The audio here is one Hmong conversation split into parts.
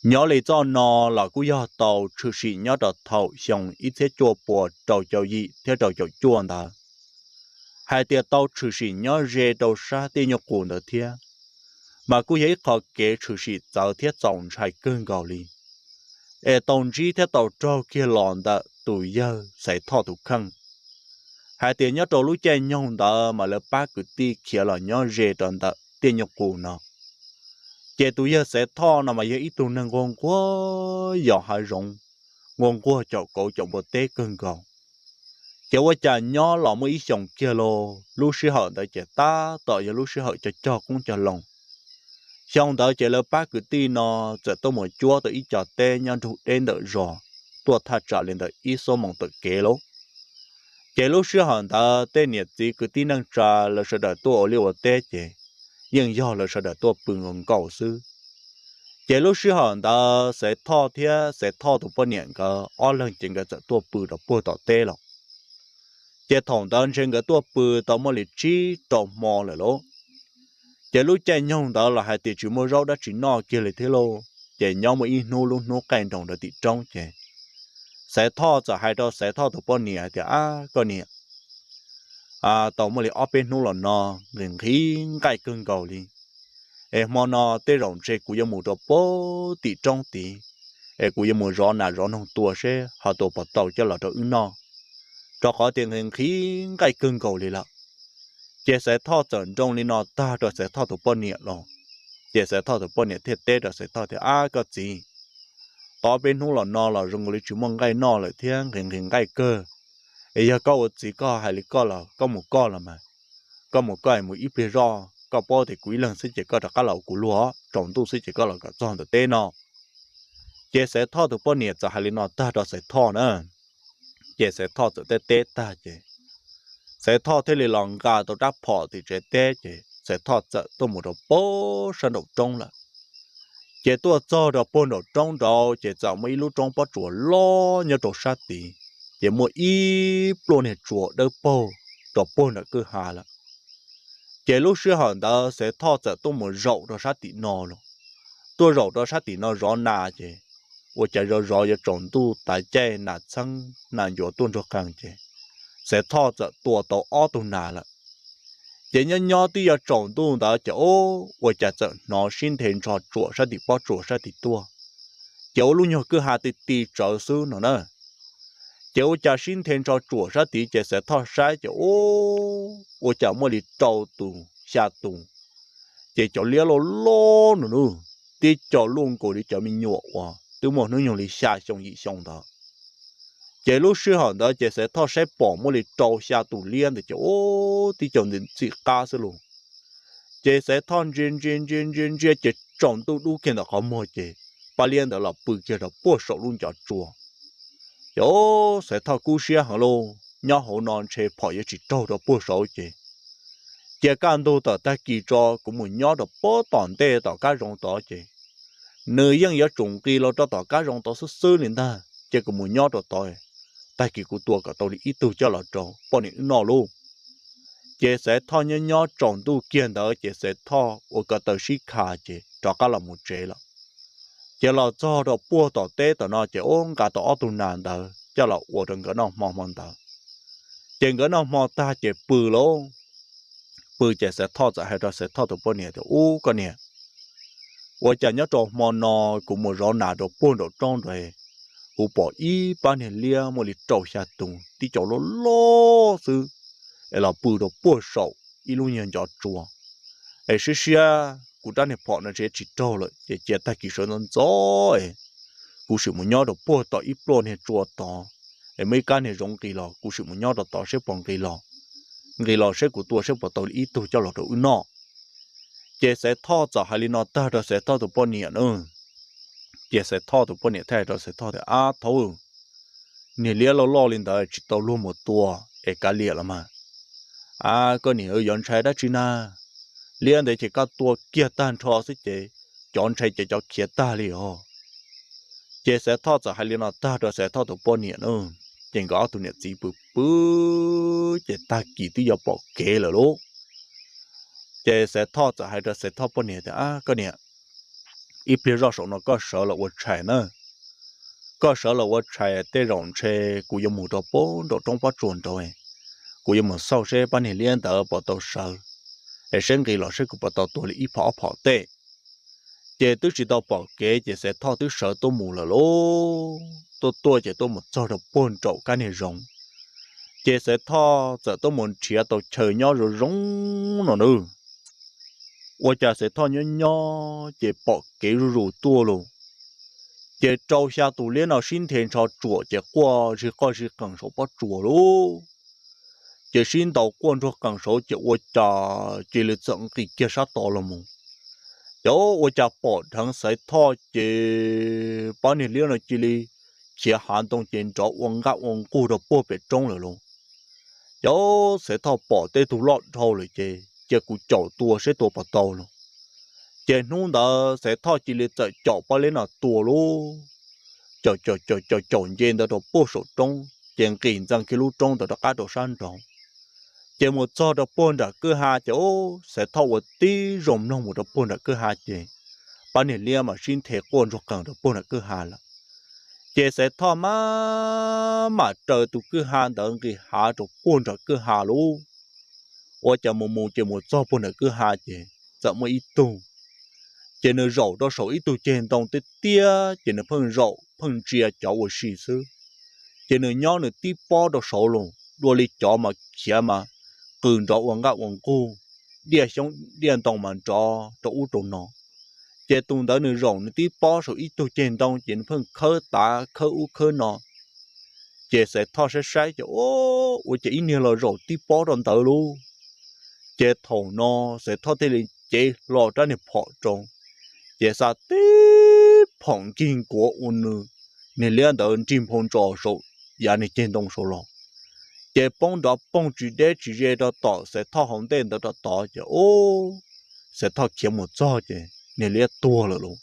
Nyob li txoj no los kuj yog tau tshwm sim nyob rau thaum xyoo ib txhiab cuaj puas rau caum yim thiab rau caum cuaj ntawd, hais tias tau tshwm sim nyob ze rau sab tiaj nyuj qus ntawd thiab, mas kuj yog ib qho kev tshwm sim txawv thiab txaus ntshai kawg nkaus li, es tau ntsib thiab tau raug kiag los ntawm tus yawg Xaiv Thoj tus kheej. Hais tias nyob rau lub caij nyoog ntawd mas lawv pab kwv tij khiav los nyob ze rau ntawm tiaj nyuj qus no. Ces tus yawg Xaiv Thoj no mas yog ib tug neeg nquag nquag yos hav zoov, nquag nquag caum kauv caum npua teb kawg nkaus. Ces ua cas nyob los muaj ib xyoos kiag lauj, lub sij hawm ntawd ces tab tom yog lub sij hawm cog cog qoob cog loo. Xyoo ntawd ces lawv pab kwv tij no txawm tuaj mus cuab tau ib co teb nyob nrug deb ntawm zos, tuaj thaj tsam li ntawm ib xuab moos tawm kev lauj. Ces lub sij hawm ntawd tej niam txiv kwv tij neej tsa lawv sawv daws tuaj ua liaj ua teb ces yeej yog lawv sawv daws tuaj pw nkaus nkaus xwb. Ces lub sij hawm ntawd Xaiv Thoj thiab Xaiv Thoj tus poj niam nkawd ob leeg ces nkawd txawm tuaj pw rau puag tom teb los. Ces thaum ntawd ntshe nkawd tuaj pw tau muaj li tsib rau hmo lawm lauj. Ces lub caij nyoog ntawd los hais tias tsis muaj zaub dab tsi noj kiag li thiab lauj. Ces nyob muaj ib hnub lub hnub qaij nroos rau tim roob ces Xaiv Thoj txawm hais rau Xaiv Thoj tus poj niam hais tias, Ab koj niam, tau muaj li ob peb hnub los no nqhis nqhis nqaij kawg nkaus li, es hmo no tej zaum ntshe kuv yuav mus rau puag tim roob tid, es kuv yuav mus zov nas zov noog tua seb ho tua puas tau coj los rau wb noj, rau qhov tias nqhis nqhis nqaij kawg nkaus li lawm. Ces Xaiv Thoj txawm nroo li no tag rau Xaiv Thoj tus poj niam los, ces Xaiv Thoj tus poj niam thiaj teb rau Xaiv Thoj tias, Ab koj txiv, tau ob peb hnub los no los zoo nkaus li tsis muaj nqaij noj lawm thiab nqhis nqhis nqaij kawg, es yog koj ua txiv koj hais li koj los koj mus koj los mas, koj mus koj es mus ib pliag zoj koj paub tias kuv ib leeg xwb ces koj rov qab los ua kuv luag, tsaus ntuj xwb ces koj los kom txog ntawm teb no. Ces Xaiv Thoj tus poj niam txawm hais li no tag rau Xaiv Thoj na, ces Xaiv Thoj txawm teb teb tag ces Xaiv Thoj thiaj li los nqa tau rab phom tim tsev teb ces Xaiv Thoj txawm tuaj mus rau puag sab nraum roob lawm. Ces tuaj txog rau puag nraum roob nraud ces txawm muaj ib lub roob pob tsuas loj nyob rau sab tid, ces muaj ib pluaj niag tsua dawb paug rau puag nram kwj ha lawm. Ces lub sij hawm ntawd Xaiv Thoj txawm tuaj mus zaum rau sab tim no los, tuaj zaum rau sab tim no zov nas ces ua cas zov zov yuav tsaus ntuj tav caij nas txheeb nas ncuav tuaj nruag qees ces Xaiv Thoj txawm tua tau ob tug nas lawm. Ces nyob nyob twb yuav tsaus ntuj ntawd ces ua cas txawm hnov sib nthe nrho tsuam sab tim pob tsuas sab tid tuaj, ces ua lub nyuag kwj ha ti ti tsawv xwb no na. Ces ua cas sib nthe nrho tsuam sab tid ces Xaiv Thoj saib ces ua cas muaj li rau tus xya tus, ces cov liab loj loj no na, tib co luaj nkaus li cov me nyuam uas twb muaj hnub nyoog li xya xyoo yim xyoo ntawd. Ces lub sij hawm ntawd ces Xaiv Thoj saib pom muaj li rau xya tus liab ntawd ces ua tib co ntxim qab xwb los. Ces Xaiv Thoj ntsia ntsia ntsia ntsia ntsia ces tsaus ntuj dub kiag ntawm qhov muag ces pab liab ntawd los pw kiag rau puag saum lub ncov tsua. Ces Xaiv Thoj kub siab heev lauj, nyob hauv no ntshe phom yuav tsis raug rau puag saud ces cia kaj ntug tawm tag kis tso kuv mus nyob rau puag tom ntej tom qab zoov tod ces nws yeej yuav tsum nqis los rau tom qab zoov tod xwb xwb li ntag, ces kuv mus nyob rau tod, tag kis kuv tua kom tau li ib tug coj los rau poj niam wb noj lauj. Ces Xaiv Thoj nyob nyob tsaus ntuj kiag ntawd ces Xaiv Thoj ua ko taw sib kha ces rov qab los mus tsev lawm. Ces los txog rau puag tom teb tom no ces ua nqa tau ob tug nas ntawd coj los ua rau nkawd noj hmo hmo ntawd. Ces nkawd noj hmo tag ces pw lauj, pw ces Xaiv Thoj txawm hais rau Xaiv Thoj tus poj niam tias, Ub koj niam, ua cas nyob rau hmo no kuv mus zov nas rau puag nraum roob ntawd, kuv pom ib pab niag liab muaj li rau xya tus tib co loj loj xwb, es los pw rau puag saum ib lub nyuag ncov tsua. Es siab siab kuv rab niag phom no ntshe tsis raug lawm ces cia tag kis sawv ntxov ntxov es kuv sim mus nyob rau puag tom ib pluaj niag tsua tod, es muaj ib kab niag zoov nqis los kuv sim mus nyob rau tod seb puas nqis los, nqis los seb kuv tua seb puas tau li ib tug coj los rau wb noj. Ces Xaiv Thoj txawm hais li no tag rau Xaiv Thoj tus poj niam na. Ces Xaiv Thoj tus poj niam thiaj hais rau Xaiv Thoj tias, Ab thaub, niag liab loj loj li ntawd tsis tau luag mus tua es kav liam los mas. A, koj niam yuav ntshai dab tsi na? Liab ntawd ces koj tua kiag tag nrho xwb ces cov ntshai ces cov khiav tag li os. Ces Xaiv Thoj txawm hais li no tag rau Xaiv Thoj tus poj niam na, ces nkawd ob tug niam txiv pw pw ces tag kis twb yuav pom kev lawm lauj. Ces Xaiv Thoj txawm hais rau Xaiv Thoj poj niam tias, Ab koj niam, ib pliag zoj saum no koj sawv los ua tshais na. Koj sawv los ua tshais tej zaum ntshe kuv yuav mus rau pem nraum roob pob tsuas nraud, kuv yuav mus xauj seb pab niag liab ntawd puas tau sawv, es seb nqis los seb kuv puas tau tua li ib phom ob phom tej. Ces twb tsis tau pom kev ces Xaiv Thoj twb sawv tuaj mus lawm lauj. Tuaj tuaj ces tuaj mus txog rau puag nraum kab niag zoov, ces Xaiv Thoj txawm tuaj mus nrhiav tau chaw nyob zoo zoo no nawb. Ua cas Xaiv Thoj nyob nyob ces pom kev zuj zus tuaj lauj. Ces rau xya tus liab no sib nthe ntsho tsuam ces quaj zig qoj zig qees saum pob tsuas lauj. Ces sib ntaus quaj ntsuag qees saud ces ua cas cia li txawm nqis kiag sab tod los mus. Ces ua cas pom dheev Xaiv Thoj ces pab niag liab no cia li khiav hav ntoo ces nrov ua nqaj ua nqug rau puag pem roob lawm lauj. Ces Xaiv Thoj pom tej tug loj dhau lawm ces cia kuv caum tua seb tua puas tau lauj. Ces hnub ntawd Xaiv Thoj cia li txawm caum pab liab no tua lauj. Caum caum caum caum caum nce ntawd rau puag saum roob ces nqis ntxees kiag lub roob ntawd rov qab rau sab nraud. Ces mus txog rau puag nram kwj ha ces ub, Xaiv Thoj ua tib zoo mloog mus rau puag nram kwj ha ces pab niag liab mas sib nthe quaj ntsuag qees rau puag nram kwj ha lawm. Ces Xaiv Thoj mam mam raws tus kwj ha ntawd nqis hav rau puag nram kwj ha lauj. Ua cas mus mus ces mus txog puag nram kwj ha ces txawm muaj ib tug, ces nws zaum rau saum ib tug ceg ntoo tiaj tiaj ces nws pheej zaum pheej ntsia cov ua si xwb. Ces nws nyob nws tib pob rau saud los dua li cov mas khiav mas qw nrov ua nqaj ua nqug, diaj xyoob diaj ntoo mas nrov rau ub rau no. Ces tus ntawd nws zaum nws tib pob saum ib tug ceg ntoo ces nws pheej khawb tav khawb ub khawb no. Ces Xaiv Thoj saib saib ces ub, ua cas ib niag los zaum tib pob rau ntawd lauj. Ces thaum no Xaiv Thoj thiaj li cev hlo rab niag phom rau, ces xa tib phom nkig nkuav ua nws niag liab ntawd nrig nphau ntsos saum yav niag ceg ntoo saud los. Ces poob nrov poog tsis deb tsis ze rau tom Xaiv Thoj hauv ntej ntawd rau tod ces ub, Xaiv Thoj khiav mus txog ces niag liab tuag lawm lauj.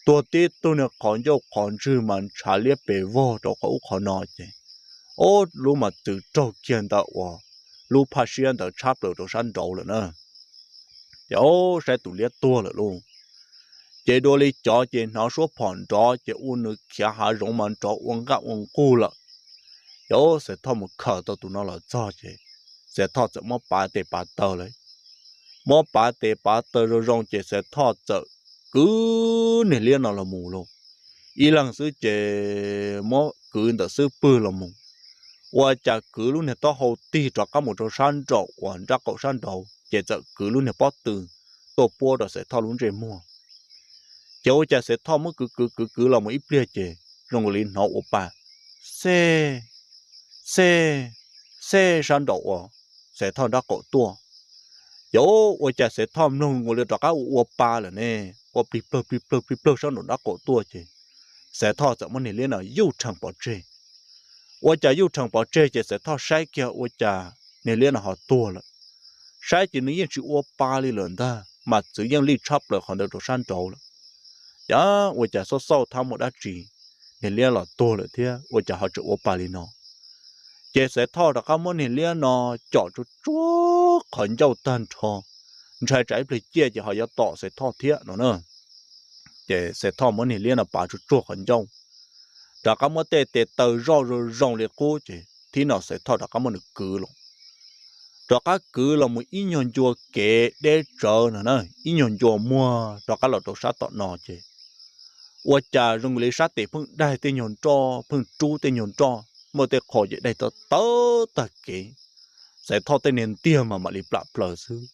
Tuag tib tug niag qhov ncauj qhov ntswg mas ntshav liab pes vog rau qhov ub qhov no ces ub, lub mas txwv raug kiag ntawm uas lub phaj siab ntawd tshab plaws rau sab nraud lawm na. Ces ub, saib tus liab tuag lawm lauj. Ces dua li cov ces hnov suab phom nrov ces ua nws khiav hav zoov mas nrov ua nqaj ua nqug lawm. Ces ub, Xaiv Thoj mus khaws tau tus no los txog ces Xaiv Thoj txawm muab pav tes pav taw lawm. Muab pav tes pav taw zoo zoo ces Xaiv Thoj txawm kwv niag liab no los mus lauj. Ib leeg xwb ces muab kwv ntawm xub pwg los mus. Ua cas kwv lub niag taub hau tig rov qab mus rau sab nraum uas nrab qaum sab nraud ces txawm kwv lub niag pob tw tuaj puab rau Xaiv Thoj lub ntsej muag. Ces ua cas Xaiv Thoj muab kwv kwv kwv kwv los mus ib pliag ces zoo li hnov ua pa xej xej xej sab nraum uas Xaiv Thoj nrab qaum tuaj. Ces ua cas Xaiv Thoj mloog nkaus li rov qab ua ua pa lawm ne, ua plig plawg plig plawg plig plawg sab nraum nrab qaum tuaj ces Xaiv Thoj txawm muab niag liab no yuj rhees pov tseg. Ua cas yuj rhees pov tseg ces Xaiv Thoj saib kiag ua cas niag liab no ho tuag lawm. Saib ces nws yeej tsis ua pa li lawm ntag mas txwv yeej lij tshab plaws qhov ntawd rau sab nraud lawm. Ces ua cas xauj xauj thab muaj dab tsi, niag liab los tuag lawm thiab ua cas ho tseem ua pa li no. Ces Xaiv Thoj rov qab muab niag liab no com tsuag tsuag qhov ncauj tag nrho, ntshai tsam ib pliag ciaj ces ho yuav tom Xaiv Thoj thiab no na. Ces Xaiv Thoj muab niag liab no pav tsuag tsuag qhov ncauj, rov qab muab tej tes taw zoj zoo zoo li qub ces thib no Xaiv Thoj rov qab muab nws kwv los. Rov qab kwv los mus ib nyuag ncua kev deb tsawv no na, ib nyuag ncua muag rov qab los rau sab tom no ces ua cas zoo li sab tes pheej daig tej nyuag nroj, pheej rub tej nyuag nroj, muaj tej qho ces daig tawv tawv tag kev. Xaiv Thoj tej niag ntiag mas mam li plam plaws xwb.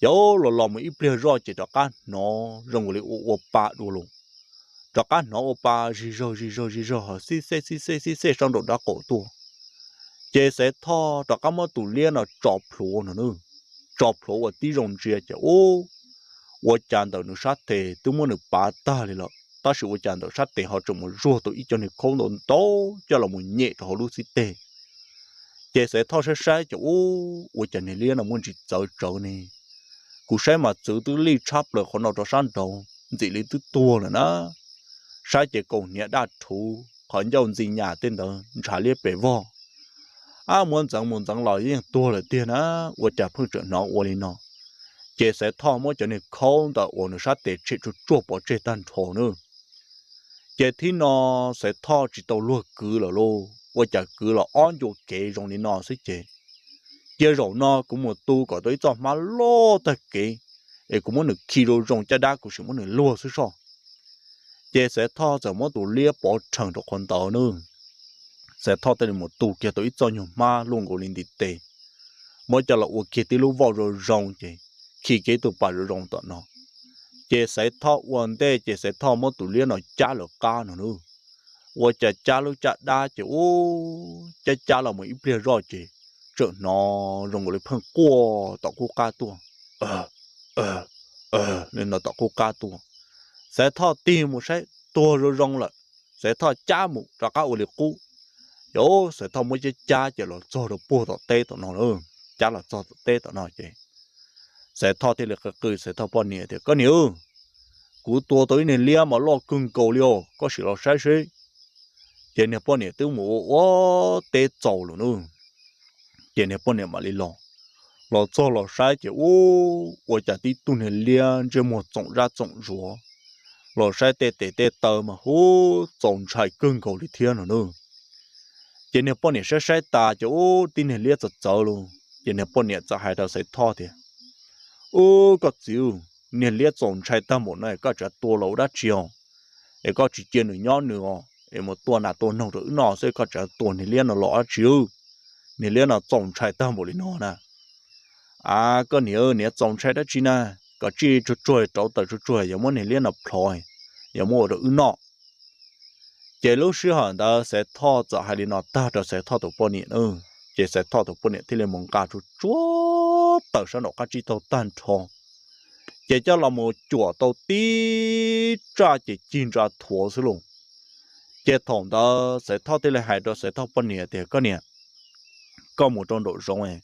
Ces los los mus ib pliag zoj ces rov qab hnov zoo li ua ua pa dua los. Rov qab hnov ua pa zig zog zig zog zig zog ho xib xej xib xej xib xej sab nraum nrab qaum tuaj. Ces Xaiv Thoj rov qab muab tus liab no tso plhuav no, tso plhuav ua tib zoo ntsia ces ub, ua cas ntawm nws sab tes twb muab nws pav tag li lawm tab sis ua cas ntawm sab tes ho tseem mus zuag tau ib co niag khaub ntau ntau coj los mus nyem rau hauv lub xib teg. Ces Xaiv Thoj saib saib ces ub, ua cas niag liab no muaj ntsis txawv tsawv ne. Kuv saib mas txwv twb lij tshab plaws qhov no rau sab nraud ntxim li twb tuag lawm na. Saib ces kaus hniav daj rhuv qhov ncauj ntxi nyas tej ntawd ntshav liab pes vog. Ab, muab ntxeev mus ntxeev los yeej tuag lawm tiag na, ua cas pheej tseem hnov ua li no. Ces Xaiv Thoj muab cov niag khaub ntawm uas nws sab tes tshem tsuag tsuag pov tseg tag nrho na. Ces thib no Xaiv Thoj tsis tau luag kwv lawm lauj, ua cas kwv los ob ncua kev zoo li no xwb ces, cia zaum no kuv mus tu kom tau ib txoj hmab loj tag kev, es kuv muab nws khi zoo zoo caj dab kuv sim muab nws luag xwb soj. Ces Xaiv Thoj txawm muab tus liab pov rhees rau qhov ntawd na. Xaiv Thoj thiaj li mus tu kiag tau ib txoj nyuag hmab luaj nkaus li ntiv tes, muab coj los ua kiag tib lub voj zoo zoo ces khi kiag ib tug pas zoo zoo tom no. Ces Xaiv Thoj ua ntej ces Xaiv Thoj muab tus liab no cab lawv qab no na. Ua cas cab lub caj dab ces ub, cab cab los mus ib pliag zoj ces tseem hnov zoo nkaus li pheej quaj tom qub qab tuaj, li no tom qub qab tuaj. Xaiv Thoj tig mus saib tuag zoo zoo lawm, Xaiv Thoj cab mus rov qab ua li qub. Ces Xaiv Thoj muab cab cab ces los txog rau puag tom teb tom no lawm, cab los txog tom teb tom no ces Xaiv Thoj thiaj li qw qw Xaiv Thoj poj niam tias, Koj niam, kuv tua tau ib niag liab mas loj kawg nkaus li os, koj sim los saib seb. Ces niag poj niam twb mus ua ua teb txaus lawm na. Ces niag poj niam mam li los, los txog los saib ces ub, ua cas tib tug niag liab ntsej muag txoom zab txoom zuav, los saib tej tes tej taw mas ub txaus ntshai kawg nkaus li thiab no na. Ces niag poj niam saib saib tas ces ub tib niag liab txawv txawv lauj, ces niag poj niam txawm hais rau Xaiv Thoj tias, Ub koj txiv, niag liab txaus ntshai tag npaum no es koj tseem tua los ua dab tsi os? Es koj tsis cia nws nyob nws os, es mus tua nas tua noog rau wb noj xwb, koj tseem tua niag liab no los dab tsi? Niag liab no txaus ntshai tag npaum li no na. A, koj niam, niag txaus ntshai dab tsi na, kom tsij tsuag tsuag rauv taws tsuag tsuag yuav muab niag liab no plhov, yuav muab ua rau wb noj. Ces lub sij hawm ntawd Xaiv Thoj txawm hais li no tag rau Xaiv Thoj tus poj niam na, ces Xaiv Thoj tus poj niam thiaj li mus nqa tsuag tsuag taws sab nraum qab tsib taug tag nrho, ces coj los mus cuam tau tib tsaj ces cig ntsa thuav xwb lauj. Ces thaum ntawd Xaiv Thoj thiaj li hais rau Xaiv Thoj poj niam tias, Koj niam, koj mus rau nraum zoov,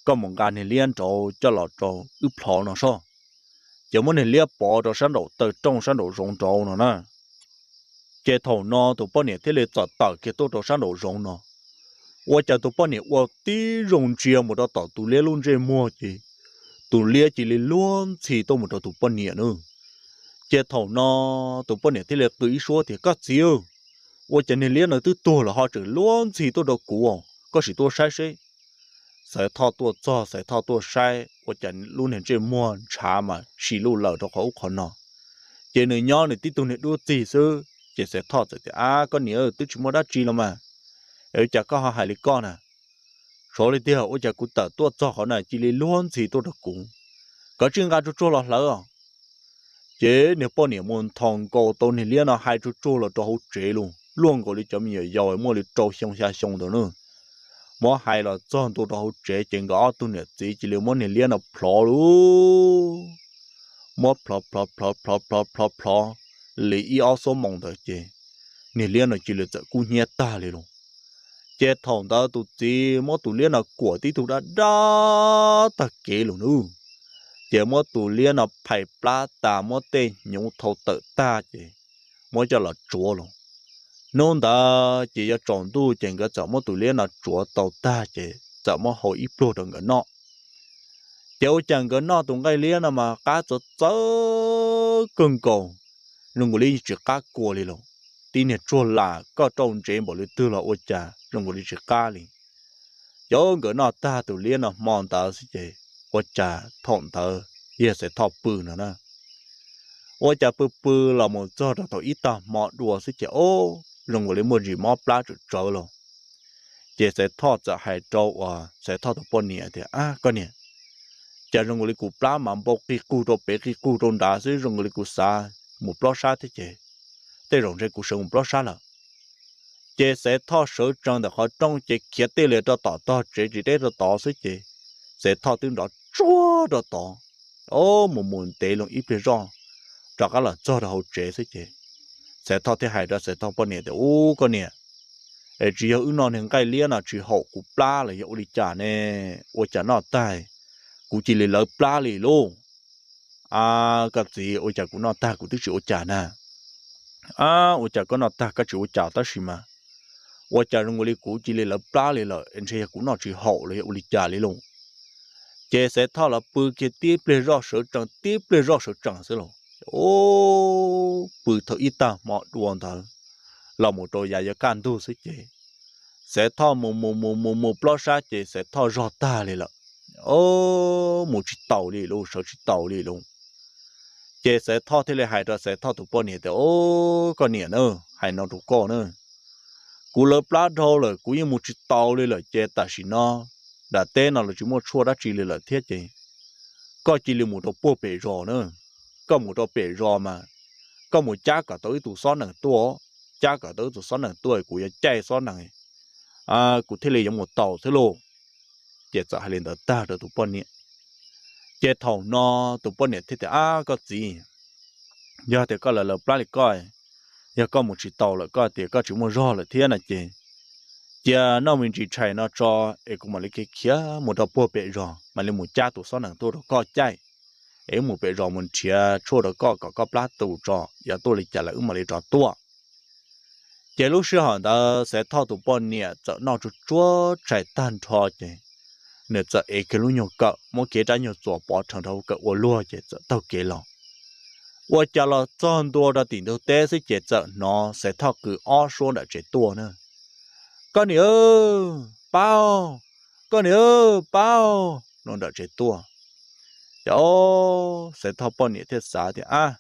koj mus nqa niag liab nraud coj los rau wb plhov no soj. Ces muab niag liab pov rau sab nraum taw rooj sab nraum zoov nraud no na. Ces thaum no tus poj niam thiaj li txawm tawm kiag tuaj rau sab nraum zoov no. Ua cas tus poj niam ua tib zoo ntsia mus rau tom tus liab lub ntsej muag ces tus liab cia li luag ntxhi tuaj mus rau tus poj niam na. Ces thaum no tus poj niam thiaj li qw ib suab tias, Koj txiv, ua cas niag liab no twb tuag lawm ho tseem luag ntxhi tuaj rau kuv, koj sim tuaj saib seb. Xaiv Thoj tuaj txog, Xaiv Thoj tuaj saib ua cas lub niag ntsej muag ntshav mas si luj laws rau qhov ub qhov no. Ces nws nyob nws tib tug niag dub txig xwb ces Xaiv Thoj txawm tias, Ab koj niam, twb tsis muaj dab tsi los mas, es ua cas koj ho hais li koj na? Tsov li tiag, ua cas kuv tawm tuaj txog qhov na cia li luag ntxhi tuaj rau kuv, koj tsij nqa tsuag tsuag los hlawv os. Ces niag poj niam mus nthos nkaus tau niag liab no hais tsuag tsuag los rau hauv tsev los luaj nkaus li cov me nyuam yaus muaj li rau xyoo xya xyoo ntawd na. Muab hais los txog ntua rau hauv tsev ces nkawd ob tug niam txiv cia li muab niag liab no plhov lauj. Muab plhov plhov plhov plhov plhov plhov plhov li ib ob xuab moos ntawd ces niag liab no cia li txawm kub hnyiab tag li lauj. Ces thaum ntawd tus txiv muab tus liab no kuam tib tug dab dab tag kev lawm nawb. Ces muab tus liab no phais plab tas, muab tej hnyuv thau tawm tag ces muab coj los tsuav los. Hnub ntawd ces yuav tsaus ntuj ces nkawd txawm muab tus liab no tsuav tau tag ces txawm muab hau ib pluag rau nkawd noj. Ces ua cas nkawd noj tus nqaij liab no mas qab txawv txawv kawg nkaus, zoo nkaus li tsis qab kua li los. Tib niag tsuag lam koj rau ntsev npaum li twg los ua cas zoo nkaus li tsis qab li. Ces nkawd noj tag tus liab no hmo ntawd xwb ces ua cas thaum ntawd yog Xaiv Thoj pw no na. Ua cas pw pw los mus txog rau thaum ib tag hmo dua xwb ces o, zoo nkaus li muaj ntsis mob plab tsawv tsawv los. Ces Xaiv Thoj txawm hais rau uas Xaiv Thoj tus poj niam tias, Ab koj niam, cas zoo nkaus li kuv plab mas npau qig qug rau pem qig qug rau nrad xwb, zoo nkaus li kuv xav mus plob sab thiab ces tej zaum ntshe kuv sawv mus plob sab lawm. Ces Xaiv Thoj sawv tsees ntawm qhov rooj ces khiav tij li rau tom tog tsev tsis deb rau tod xwb ces Xaiv Thoj twb nrov tsuag rau tod, o, mus mus ntev loo ib pliag zoj rov qab los txog rau hauv tsev xwb ces Xaiv Thoj thiaj hais rau Xaiv Thoj poj niam tias, Ub koj niam, es tsis yog wb noj niag nqaij liab no tsis haum kuv plab los yog ua li cas ne? Ua cas noj tag kuv cia li lawv plab li lauj? A, koj txiv, ua cas kuv noj tag kuv twb tsis ua cas na? A, ua cas koj noj tag koj tsis ua cas tab sis mas ua cas zoo nkaus li kuv cia li lawv plab li lawm, ntshe yog kuv noj tsis haum los yog ua li cas li lauj? Ces Xaiv Thoj los pw kiag tib pliag zoj sawv tsees tib pliag zoj sawv tsees xwb los, o, pw thaum ib tag hmo dua ntawd los mus rau yav yuav kaj ntug xwb ces Xaiv Thoj mus mus mus mus mus plob sab ces Xaiv Thoj zog tag li lawm. O, mus tsis taus li lawm, sawv tsis taus li lawm. Ces Xaiv Thoj thiaj li hais rau Xaiv Thoj tus poj niam tias, O, koj niam na, hais no rau koj na, kuv lawv plab dhau lawm, kuv yeej mus tsis taus li lawm ces tam sim no nram teb no los tsis muaj tshuaj dab tsi li lawm thiab ces koj cia li mus rau puag pem zos na. Koj mus rau pem zos mas koj mus cab kom tau ib tug xob nees tuaj, cab kom tau ib tug xob nees tuaj kuv yuav caij xob nees, kuv thiaj li yuav mus taus xwb lauj. Ces txawm hais li ntawd tag rau tus poj niam. Ces thaum no tus poj niam thiaj tias, Ab, koj txiv, yog tias koj lawv lawv plab li koj, yog koj mus tsis taus lawm, koj tias koj tsis muaj zog lawm thiab no ces cia noj me ntsis tshais no tso es kuv mam li khiav khiav mus rau puag pem zos mam li mus cab tus xob nees tuaj rau koj caij, es wb mus pem zos mus nrhiav tshuaj rau koj kom koj plab tu tso, yog tuaj li cas lawm wb mam li rov tuaj. Ces lub sij hawm ntawd Xaiv Thoj tus poj niam txawm noj tsuag tsuag tshais tag nrho ces nws txawm ev kiag lub nyuag kawm, muab kiag rab nyuag txuas pov rhees rau kawm ua luag ces txawm taug kev los. Ua cas los txog ntua rau tim ntug teb xwb ces txawm hnov Xaiv Thoj qw ob suab nram tsev tuaj na, Koj niam, pab, koj niam, pab, no nram tsev tuaj. Ces Xaiv Thoj poj niam thiaj xav tias, Ab,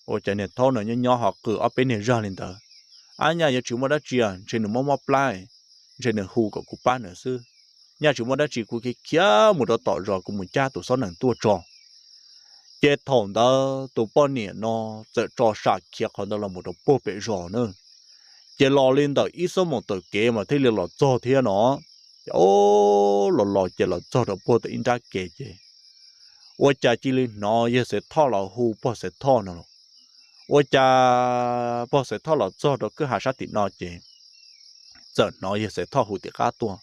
ua cas niag thaub no nyob nyob ho qw ob peb niag zaj li ntawd? Ab, nyaj yuav tsis muaj dab tsi, ntshe nws mob mob plab, ntshe nws hu kom kuv pab nws xwb. Nyaj tsis muaj dab tsi, kuv khiav khiav mus rau tom zos kuv mus cab tus xob nees tuaj tso. Ces thaum ntawd tus poj niam no txawm tso sam khiav qhov ntawd los mus rau puag pem zos na. Ces los li ntawm ib xuab moos taw kev mas thiaj li los txog thiab no. Ces o, los los ces los txog rau puag tom ib nrab kev ces ua cas cia li hnov yawg Xaiv Thoj los hu pog Xaiv Thoj no los. Ua cas pog Xaiv Thoj los txog rau kwj ha sab tim no ces txawm hnov yawg Xaiv Thoj hu tim qab tuaj,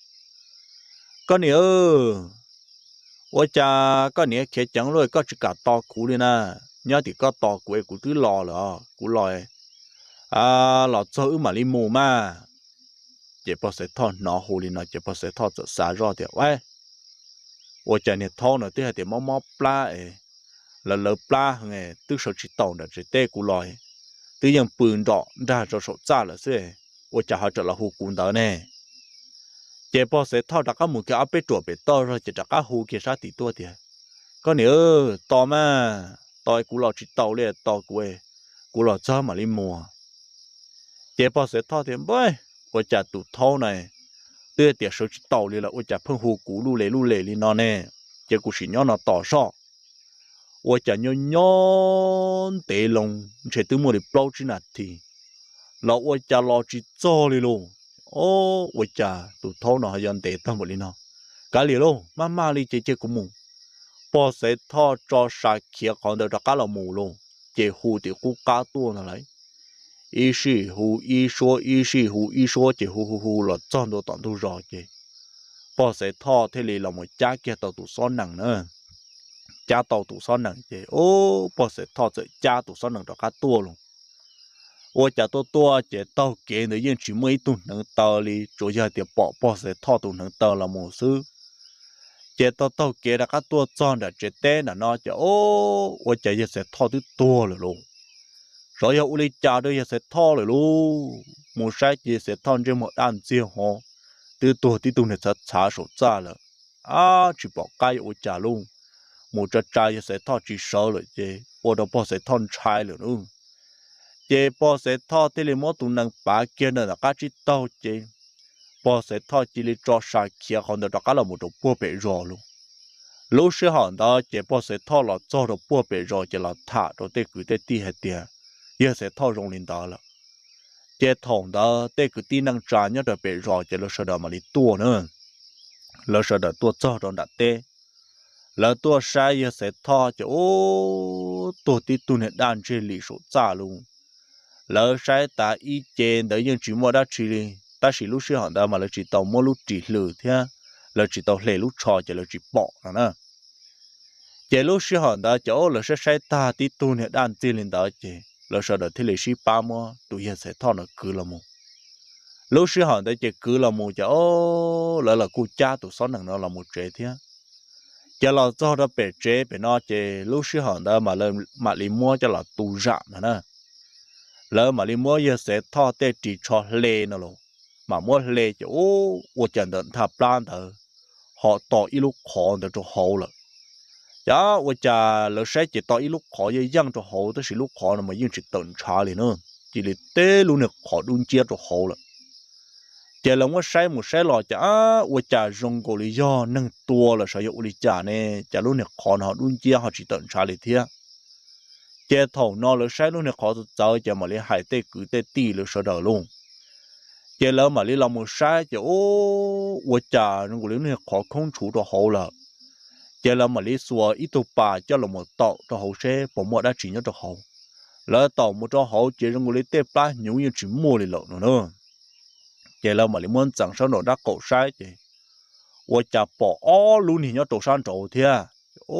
Koj niam, ua cas koj niam khiav ceev luaj, koj tsis kam tos kuv li na? Nyob tim koj tos kuv es kuv twb los lawm, kuv los, los txog wb mam li mus mas. Ces pog Xaiv Thoj hnov hu li no ces pog Xaiv Thoj txawm xav zoj tias, Ua, ua cas niag thaub no twb hais tias mob mob plab es lawv lawv plab heev, twb sawv tsis taus nram tsev teb, kuv los twb yeej pw nrom nrag rau saum txaj lawm xwb, ua cas ho tseem los hu kuv ntawd ne? Ces pog Xaiv Thoj rov qab mus kiag ob peb ruam pem toj zog ces rov qab hu kiag sab tim tuaj tias, Koj niam, tos mas, tos kuv los tsis taus li, tos kuv, kuv los txog mam li mus. Ces pog Xaiv Thoj tias, Npab, ua cas tus thaub na twb tias sawv tsis taus li lawm ua cas pheej hu kuv luj le luj le li no ne? Ces kuv sim nyob no tos soj. Ua cas nyob nyob ntev loo, ntshe twb muaj li plaub tsib nas this los ua cas los tsis txog li lauj. O, ua cas tus thaub no ho yuav ntev tag npaum li no? Kav liam lauj, maj maj li ces cia kuv mus. Pog Xaiv Thoj tso sa khiav qhov ntawd rov qab los mus lauj, ces hu tim qub qab tuaj ntag lauj. Ib sij hu ib suab, ib sij hu ib suab, ces hu hu hu los txog ntua tom ntug zos ces pog Xaiv Thoj thiaj li los mus cab kiag tau tus xob nees na. Cab tau tus xob nees ces, o, pog Xaiv Thoj txawm cab tus xob nees rov qab tuaj lauj. Ua cas tuaj tuaj ces taug kev ntawd yeej tsis muaj ib tug hneev taw li, tsuas yog tias pom pog Xaiv Thoj tus hneev taw los mus xwb. Ces taug taug kev rov qab tuaj txog nram tsev teb nram no ces, o, ua cas yawg Xaiv Thoj twb tuag lawm lauj. Xyov yog ua li cas rau yawg Xaiv Thoj lawm lauj. Mus saib ces yawg Xaiv Thoj ntsej muag daj ntxiag ho twb tuag tib tug niag txhav txhav saum txaj lawm. Ab, tsis pom qab yuav ua cas lauj. Mus tsa tsa yawg Xaiv Thoj tsis sawv lawm ces ua rau pog Xaiv Thoj ntshai lawm lauj. Ces pog Xaiv Thoj thiaj li muab tus nees pav kiag ntawm tom qab tsib taug ces pog Xaiv Thoj cia li tso sa khiav qhov ntawd rov qab los mus rau puag pem zos lauj. Lub sij hawm ntawd ces pog Xaiv Thoj los txog rau puag pem zos ces los tham rau tej kwv tej tij hais tias yawg Xaiv Thoj zoo li ntawd lawm. Ces thaum ntawd tej kwv tij neej tsa nyob rau pem zos ces lawv sawv daws mam li tuaj na. Lawv sawv daws tuaj txog rau nram teb, lawv tuaj saib yawg Xaiv Thoj ces, ub, tuag tib tug niag daj ntseg li saum txaj lauj. Lawv saib tas ib ce ntawd yeej tsis muaj dab tsi li, tab sis lub sij hawm ntawd mas lawv tsis tau muab lub ris hlwm thiab lawv tsis tau hle lub tsho ces lawv tsis pom no na. Ces lub sij hawm ntawd ces, ub, lawv saib saib tag tib tug niag daj ntseg li ntawd ces lawv sawv daws thiaj li sib pab muab tus yawg Xaiv Thoj no kwv los mus. Lub sij hawm ntawd ces kwv los mus ces, ub, lawv los kuj cab tus xob nees no los mus tsev thiab. Ces los txog rau pem tsev pem no ces lub sij hawm ntawd mam li muab coj los tu zam no na. Lawv mam li muab yawg Xaiv Thoj tej ris tsho hle no los, mam muab hle ces ua cas ntawm nthaj plab ntawd ho to ib lub qhov ntawd rau hauv lawm. Ces ua cas lawv saib ces to ib lub qhov yeej yeej rau hauv tab sis lub qhov no mas yeej tsis tawm ntshav li na, cia li teb lub niag qhov dub nciab rau hauv lawm. Ces lawv muab saib mus saib los ces ua cas zoo nkaus li yog neeg tua los xyov yog ua li cas ne, cas lub niag qhov no ho dub nciab ho tsis tawm ntshav li thiab. Ces thaum no lawv saib lub niag qhov txawv txawv ces mam li hais tej kwv tej tij lawv sawv daws lauj. Ces lawv mam li los mus saib ces ua cas zoo nkaus li lub niag qhov khoob tshuv rau hauv lawm. Ces lawv mam li xuas ib tug pas coj los mus taum rau hauv seb puas muaj dab tsi nyob rau hauv. Lawv taum mus rau hauv ces zoo nkaus li tej plab hnyuv yeej tsis muaj li lawm no na. Ces lawv mam li muab ntxeev sab nraum nraub qaum saib ces ua cas pom ob lub niag nyob rau sab nraud thiab.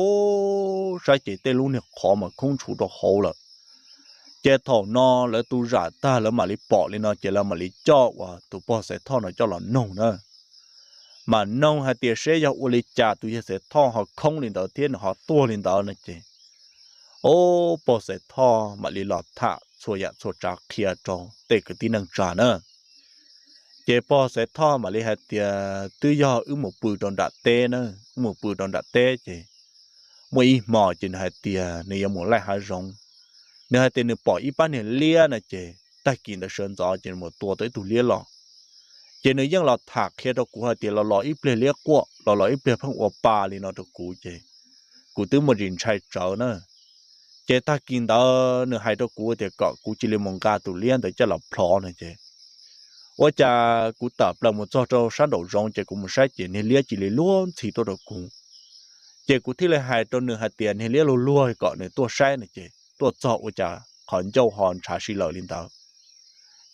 Ub, saib ces tej lub niag qhov mas khoob tshuv rau hauv lawm. Ces thaum no lawv tu zam tag lawv mam li pom li no ces lawv mam li coj uas tus pog Xaiv Thoj no coj los noog na. Mas noog hais tias seb yog ua li cas tus yawg Xaiv Thoj ho khoob li ntawd thiab nws ho tuag li ntawd no ces, ub, pog Xaiv Thoj mam li los tham txhua yam txhua tsav qhia rau tej kwv tij neej tsa na. Ces pog Xaiv Thoj mam li hais tias twb yog wb mus pw rau nram teb na, wb mus pw rau nram teb ces muaj ib hmos ces nws hais tias nws yuav mus laij hav zoov. Nws hais tias nws pom ib pab niag liab no ces tag kis ntawd sawv ntxov ces nws mus tua tau ib tug liab los. Ces nws yeej los tham qhia rau kuv hais tias los los ib pliag liab quaj, los los ib pliag pheej ua pa li no rau kuv ces kuv twb muaj ntsis ntshai tsawv na. Ces tag kis ntawd nws hais rau kuv tias kom kuv cia li mus nqa tus liab ntawd coj los plhov no ces ua cas kuv tawm plaws mus txog rau sab nraum zoov ces kuv mus saib ces niag liab cia li luag ntxhi tuaj rau kuv. Ces kuv thiaj li hais rau nws hais tias niag liab luag luag kom nws tuaj saib no ces tuaj txog ua cas qhov ncauj ho ntshav si lawm li ntawd.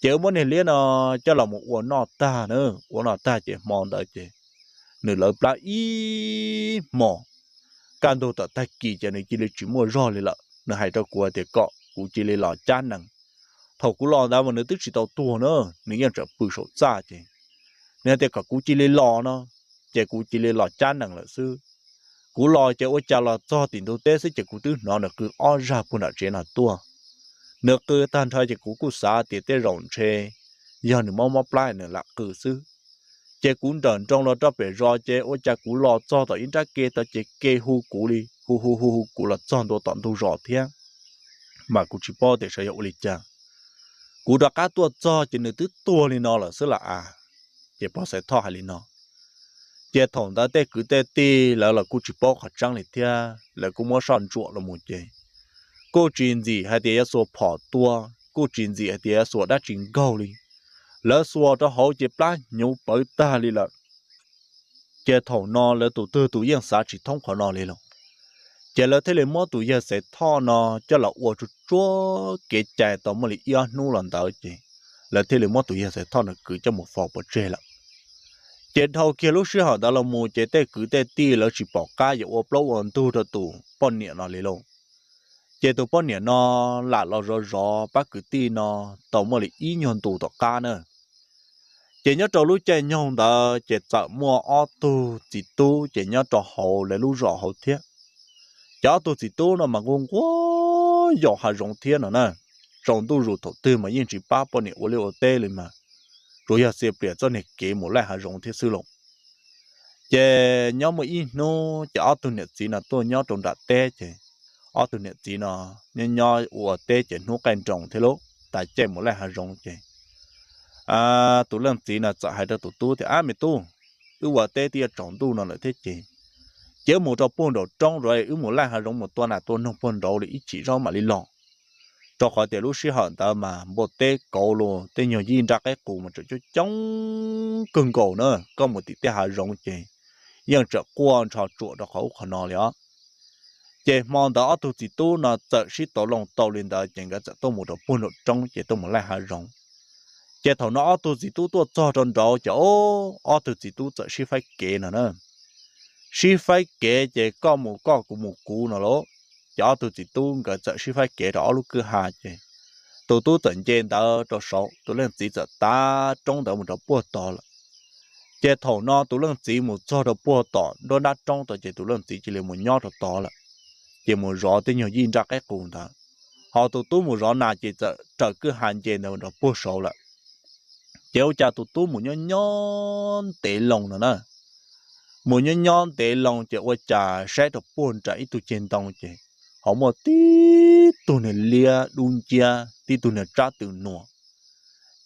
Ces wb muab niag liab no coj los mus ua noj tag na, ua noj tag ces hmo ntawd ces nws lawv plab ib hmos. Kaj ntug tom tag kis ces nws cia li tsis muaj zog li lawm, nws hais rau kuv tias kom kuv cia li los cab nees. Thaum kuv los ntawd mas nws twb tsis tau tuag na, nws yeej tseem pw saum txaj ces nws hais tias kom kuv cia li los no, ces kuv cia li los cab nees lawm xwb. Kuv los ces ua cas los txog tim ntug teb xwb ces kuv twb hnov nws qw ob zaj puag nram tsev no tuaj. Nws qw tag nrho ces kuv kuj xav tias tej zaum ntshe yog nws mob mob plab nws lam qw xwb. Ces kuv nrawm nroos los rau pem zos ces ua cas kuv los txog tom ib nrab ke tod ces ke hu kuv li, hu hu hu hu kuv los txog ntua tom ntug zos thiab. Mas kuv tsis paub tias xyov yog ua li cas, kuv rov qab tuaj txog ces nws twb tuag li no lawm xwb las as. Ces pog Xaiv Thoj hais li no. Ces thaum ntawd tej kwv tej tij lawv los kuj tsis paub qhov tseeb li thiab, lawv kuj muab soj ntsuam los mus ces kuj tsis ntxim hais tias yuav xuas phom tua, kuj tsis ntxim hais tias yuav xuas dab tsi nkaug li. Lawv xuas rau hauv ces plab hnyuv pawv tag li lawm. Ces thaum no lawv tus twg tus yeej xav tsis thoob qhov no li lauj. Ces lawv thiaj li muab tus yawg Xaiv Thoj no coj los ua tsuj tsuab kev cai tau muaj li ib ob hnub los ntawd ces lawv thiaj li muab tus yawg Xaiv Thoj no kwv coj mus faus pov tseg lawm. Ces dhau kiag lub sij hawm ntawd los mus ces tej kwv tej tij lawv tsis pom qab yuav ua plaub ua ntug rau tus poj niam no li lauj. Ces tus poj niam no lam los zov zov pab kwv tij no tau muaj li ib nyuag ntu tom qab na. Ces nyob rau lub caij nyoog ntawd ces txawm muaj ob tug txiv tub ces nyob rau hauv lawv lub zos hauv thiab. Ces ob tug txiv tub no mas nquag nquag yos hav zoov thiab no na. Tsaus ntuj zus thaum twg mas yeej tsis pab poj niam ua liaj ua teb li mas, tsuas yog xia pliam txoj niag kev mus laij hav zoov thiab xwb lauj. Ces nyob muaj ib hnub ces ob tug niam txiv no tuaj nyob rau nram teb ces ob tug niam txiv no nyob nyob ua teb ces hnub qaij nroos thiab lauj, tas caij mus laij hav zoov ces tus leej txiv no txawm hais rau tus tub tias, Ab me tub, wb ua teb twb yuav tsaus ntuj no lawm thiab ces, ces wb mus rau puag nraum roob ua, wb mus laij hav zoov mus tua nas tua noog puag nraud li ib chim zaub mam li los. Rau qhov tias lub sij hawm ntawd mas npua teb kauv los tej nyuag yij nraj qaib qus mas tseem coob coob kawg nkaus na, koj mus tim tej hav zoov ces yeej tseem quaj nrho tsuam rau qhov ub qhov no li os. Ces hmo ntawd ob tug txiv tub no txawm sib tau loo tau li ntawd ces nkawd txawm tuaj mus rau puag nraum roob ces tuaj mus laij hav zoov. Ces thaum no ob tug txiv tub tuaj txog rau nraud ces ob tug txiv tub txawm sib faib kev no na. Sib faib kev ces koj mus koj kuv mus kuv no lauj. Ces ob tug txiv tub nkawd txawm sib faib kev rau ob lub kwj ha ces tus tub txawm nce ntawd rau saud, tus leej txiv txawm tav roob ntawd mus rau puag tod lawm. Ces thaum no tus leej txiv mus txog rau puag tom nruab nrab roob tod ces tus leej txiv cia li mus nyob rau tod lawm, ces mus zov tej nyuag yij nraj qaib qus ntawd. Ho tus tub mus zov nas ces txawm raws kwj ha nce ntawd rau puag saud lawm. Ces ua cas tus tub mus nyob nyob ntev loo no na, mus nyob nyob ntev loo ces ua cas saib rau puag nram ib tug ceg ntoo ces ho muaj tib tug niag liab dub nciab tib tug niag tsab tw nuam.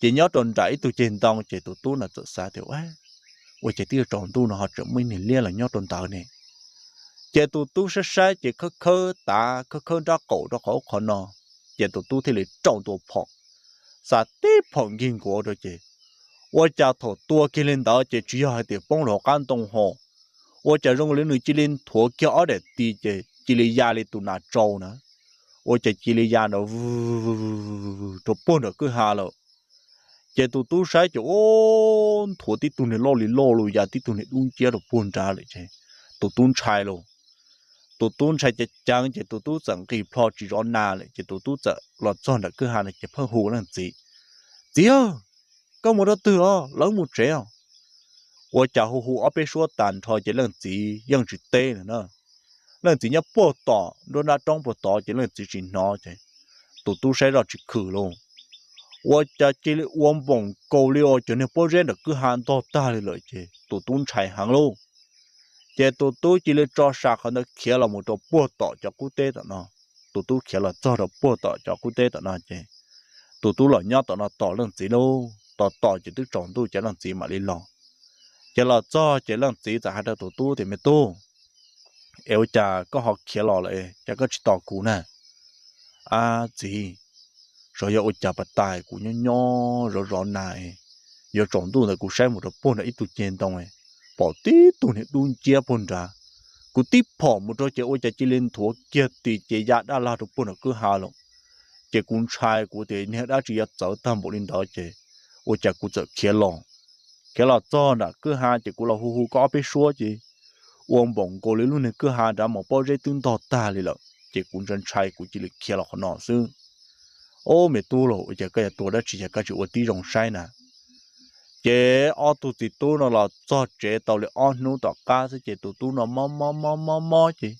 Ces nyob rau nram ib tug ceg ntoo ces tus tub no txawm xav tias, ua cas twb yuav tsaus ntuj no ho tseem muaj ib niag liab los nyob rau ntawd ne? Ces tus tub saib saib ces khawb khawb tav khawb khawb nrab qaum rau qhov ub qhov no, ces tus tub thiaj li rau ntua phom, xa tib phom nkig nkuav rau ces ua cas thaum tua kiag li ntawd ces tsis yog hais tias poob rau hauv qab ntoo ho, ua cas zoo li nws cia li nthuav kiag ob daim ti ces cia li ya li tus nas tsau na, ua cas cia li ya nrov rau puag nram kwj ha lawm. Ces tus tub saib ces ua nthuav tib tug niag loj li loj lus ya tib tug niag dub nciab rau puag nrad lawm ces tus tub ntshai lauj. Tus tub ntshai ceev ceev ces tus tub txawm nqis plho tsis zov nas lawm ces tus tub txawm los txog nram kwj ha no ces pheej hu leej txiv, txiv, koj mus rau twg os, lawv mus tsev os. Ua cas hu hu ob peb suab tas nrho ces leej txiv yeej tsis teb na. Leej txiv nyob puag tom nruab nrab roob puag tod ces leej txiv tsis hnov ces tus tub saib zoj tsis khwm lauj, ua cas cia li ua npoom nkaus li os, cov niag pob zeb nram kwj ha ntog tag li lawm ces tus tub ntshai heev lauj. Ces tus tub cia li tso sam qhov ntawd khiav los mus rau puag tom cov qub teb tom no. Tus tub khiav los txog rau puag tom cov qub teb tom no ces tus tub los nyob tom no tos leej txiv lauj, tos tos ces twb tsaus ntuj ces leej txiv mam li los. Ces los txog ces leej txiv txawm hais rau tus tub tias, me tub, es ua cas koj ho khiav los lawm, cas koj tsis tos kuv na? A txiv, xyov yog ua cas pas tas kuv nyob nyob zov zov nas, yuav tsaus ntuj ntawd kuv saib mus rau puag nram ib tug ceg ntoo, pom tib tug niag dub nciab puag nrad. Kuv tib phom mus rau ces ua cas cia li nthuav kiag tim ces ya dab lag rau puag nram kwj ha lawm. Ces kuv ntshai kuv tias niag dab tsi yuav txawv tag npaum li ntawd ces ua cas kuv txawm khiav los. Khiav los txog nram kwj ha ces kuv los hu hu koj ob peb suab ces ua npaum nkaus li lub niag kwj ha nrad mas pob zeb twb ntog tag li lawm ces kuv ntshai ntshai kuv cia li khiav los qhov no xwb. Ob me tub los, ua cas koj yuav tua dab tsi es koj tsis ua tib zoo saib na? Ces ob tug txiv tub no los txog tsev tau li ob hnub tom qab xwb ces tus tub no mob mob mob mob mob ces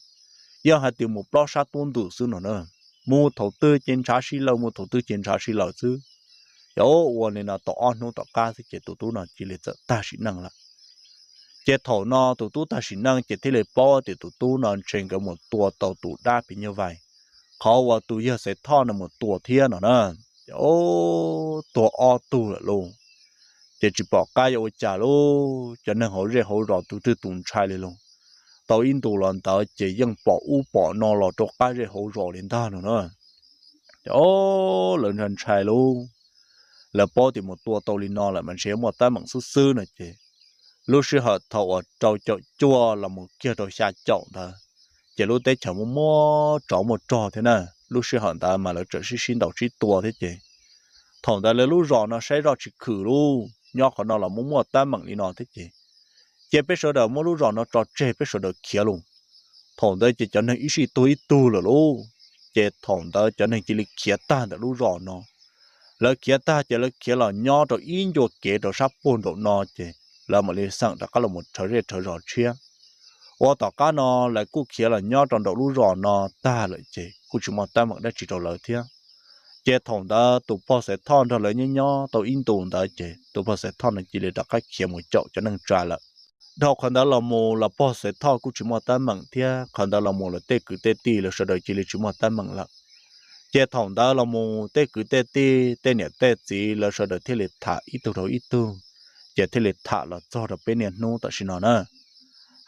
yog hais tias mus plob sab tub ntws xwb no na, mus thaum twg ces ntshav si lawm, mus thaum twg ces ntshav si lawm xwb. Ces ua li no tau ob hnub tom qab xwb ces tus tub no cia li txawm tag sim neej lawm. Ces thaum no tus tub tag sim neej ces thiaj li paub tias tus tub no ntshe nkawd mus tua tau tus dab phim nyuj vais, qhov uas tus yawg Xaiv Thoj no mus tua thiab no na. Ces tuag ob tug lawm lauj. Ces tsis pom qab yuav ua cas lauj, cov neeg hauv zej hauv zos tus twg tus ntshai li lauj. Tau ib ntus los ntawd ces yeej pom ub pom no los rau qab zej hauv zos li ntag no na. Ces lawv ntshai ntshai lauj, lawv paub tias mus tua tau li no lawm mas ntshe muaj teeb meem xwb xwb no ces lub sij hawm thaum uas rau caum cuaj los mus kiag rau xya caum ntawd ces lub teb chaws muaj muaj tsov muaj rog thiab na. Lub sij hawm ntawd mas lawv tseem sib sib ntaus sib tua thiab ces thaum ntawd lawv lub zos no saib zoj tsis khwm lauj, nyob qhov no los muaj muaj teeb meem li no thiab ces, ces peb sawv daws muab lub zos no tso tseg peb sawv daws khiav lauj. Thaum ntawd ces cov neeg ib sij tuag ib tug lawm lauj. Ces thaum ntawd cov neeg cia li khiav tag ntawm lub zos no. Lawv khiav tag ces lawv khiav los nyob rau ib ncua kev rau sab puag nraum no ces lawv mam li xeem rov qab los rhawv zej rhawv zos tshiab. Ua tom qab no lawv kuj khiav los nyob rau nraum lub zos no tag lawm ces kuj tsis muaj teeb meem dab tsi rau lawv thiab. Ces thaum ntawd tus pog Xaiv Thoj nrog lawv nyob nyob tau ib ntus ntawd ces tus pog Xaiv Thoj no cia li rov qab khiav mus caum cov neeg tsa lawm. Dhau qhov ntawd los mus los pog Xaiv Thoj kuj tsis muaj teeb meem thiab, qhov ntawd los mus lawv tej kwv tej tij lawv sawv daws cia li tsis muaj teeb meem lawm. Ces thaum ntawd los mus tej kwv tej tij tej niam tej txiv lawv sawv daws thiaj li tham ib tug rau ib tug, ces thiaj li tham los txog rau peb niaj hnub tam sim no na.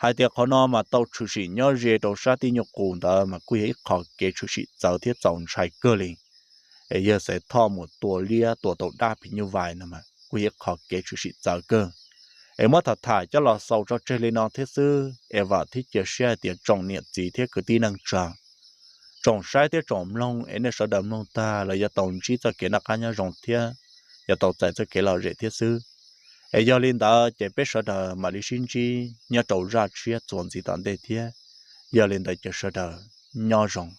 Hais tias qhov no mas tau tshwm sim nyob ze rau sab tij nyuj qus ntawd mas kuj yog ib qho kev tshwm sim txawv thiab txaus ntshai kawg li. Es yawg Xaiv Thoj mus tua liab tua tau dab phim nyuj vais no mas kuj yog ib qho kev tshwm sim txawv kawg. Es muab tham tham coj los xaus tso tseg li no thiab xwb es vam thiab cia siab hais tias tsoom niam txiv thiab kwv tij neej tsa, tsoom saib thiab tsoom mloog es nej sawv daws mloog tag los yuav tau ntsib txoj kev noj qab nyob zoo thiab yuav tau txais txoj kev lom zem thiab xwb. Es yog li ntawd ces peb sawv daws mam li sib ntsib nyob rau zaj tshiab txuas ntxiv tom ntej thiab. Yog li ntawd ces sawv daws nyob zoo.